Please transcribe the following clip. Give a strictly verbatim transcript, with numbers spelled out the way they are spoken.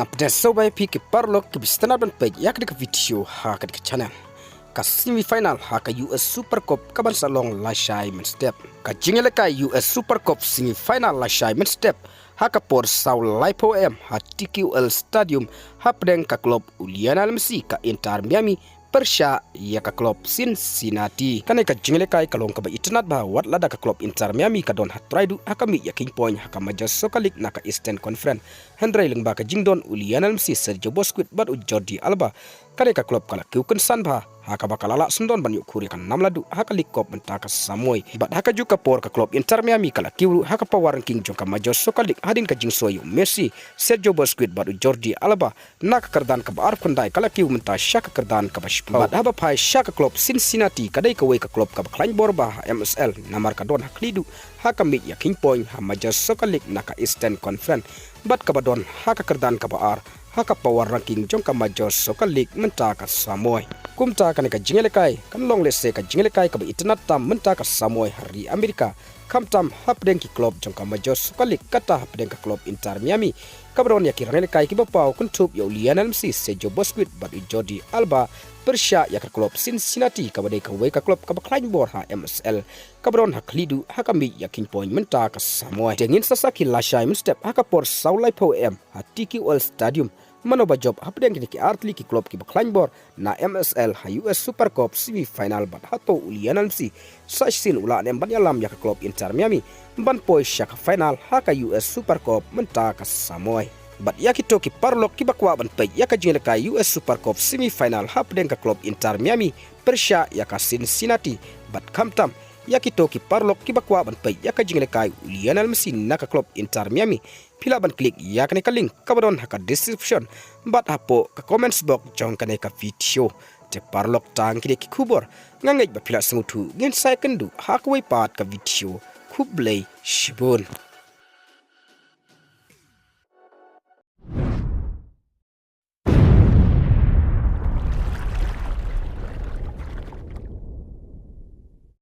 Ngan pdiang sngewbha ïa phi ki paralok kiba sngewtynnat ban peit ïa kane ka video ha kane ka channel. Ka semi final ha ka U S Super Cup ka ban sa long lashai mynstep. Ka jingïalehkai U S Super Cup semi final lashai mynstep ha ka por saw laiphew A M ha T Q L Stadium hapdeng ka club u Lionel Messi ka Inter Miami pyrshah ïa ka club Cincinnati. Kane ka jingïalehkai ka long kaba itynnat bha wat lada ka club Inter Miami ka don ha trai duh ha ka miej ïa kheiñ point ha ka Major Soccer League na ka Eastern Conference. Hynrei lyngba ka jingdon u Lionel Messi, Sergio Busquets bad u Jordi Alba, kane ka club ka la kiew kynsan bha ha kaba ka la lah sngewdon ban ïoh khur ïa ka nam laduh ha ka League Cup mynta ka samoi. Bad ha kajuh ka por ka club Inter Miami ka la kiew ruh ha ka power ranking jong ka Major Soccer League hadien ka jingsoi ïa u Messi, Sergio Busquets bad u Jordi Alba na ka kyrdan kaba arphew khyndai, ka la kiew mynta sha ka kyrdan kaba shiphew. Bad haba phai sha ka club Cincinnati, ka dei kawei ka club kaba khlaiñ bor bha ha M S L namar ka don ha khlieh duh ha ka miej ïa kheiñ point ha Major Soccer League na ka Eastern Conference, bad kaba don ha ka kyrdan kaba ar ha ka power ranking jong ka Major Soccer League mynta ka samoi. Kumta kane ka jingïalehkai kan long lehse ka jingïalehkai kaba itynnat tam mynta ka samoi ha ri Amerika, khamtam hapdeng ki club jong ka Major Soccer League, kata hapdeng ka club Inter Miami kaba don ïa ki rangïalehkai kiba paw kynthup ïa u Lionel Messi, Sergio Busquets bad u Jordi Alba pyrshah ïa ka club Cincinnati, kaba dei kawei ka club kaba khlaiñ bor ha M S L, kaba don ha khlieh duh ha ka miej ïa kheiñ point mynta ka samoi. Te ngin sa sakhi lashai mynstep ha ka por saw laiphew A M ha T Q L Stadium, mano ba jop hapdeng kine ki artylli ki club kiba khlaiñ bor na M S L ha U S Super Cup semi final, bad hato u Lionel Messi sa shisien u lah ne em ban ïalam ïa ka club Inter Miami ban poi sha ka final ha ka U S Super Cup mynta ka samoi. Bad ïa kito ki paralok kiba kwah ban peit ïa ka jingïalehkai U S Super Cup semi final hapdeng ka club Inter Miami pyrshah ïa ka Cincinnati, bad khamtam ïa kito ki paralok kiba kwah ban peit ïa ka jingïalehkai u Lionel Messi na ka club Inter Miami, phi lah ban click ïa kane ka link kaba don ha ka description bad hapoh ka comments box jong kane ka video. Te paralok, tang kine ki khubor, nga ngeit ba phi la sngewthuh. Ngin sa ïakynduh ha kawei pat ka video. Khublei shibun.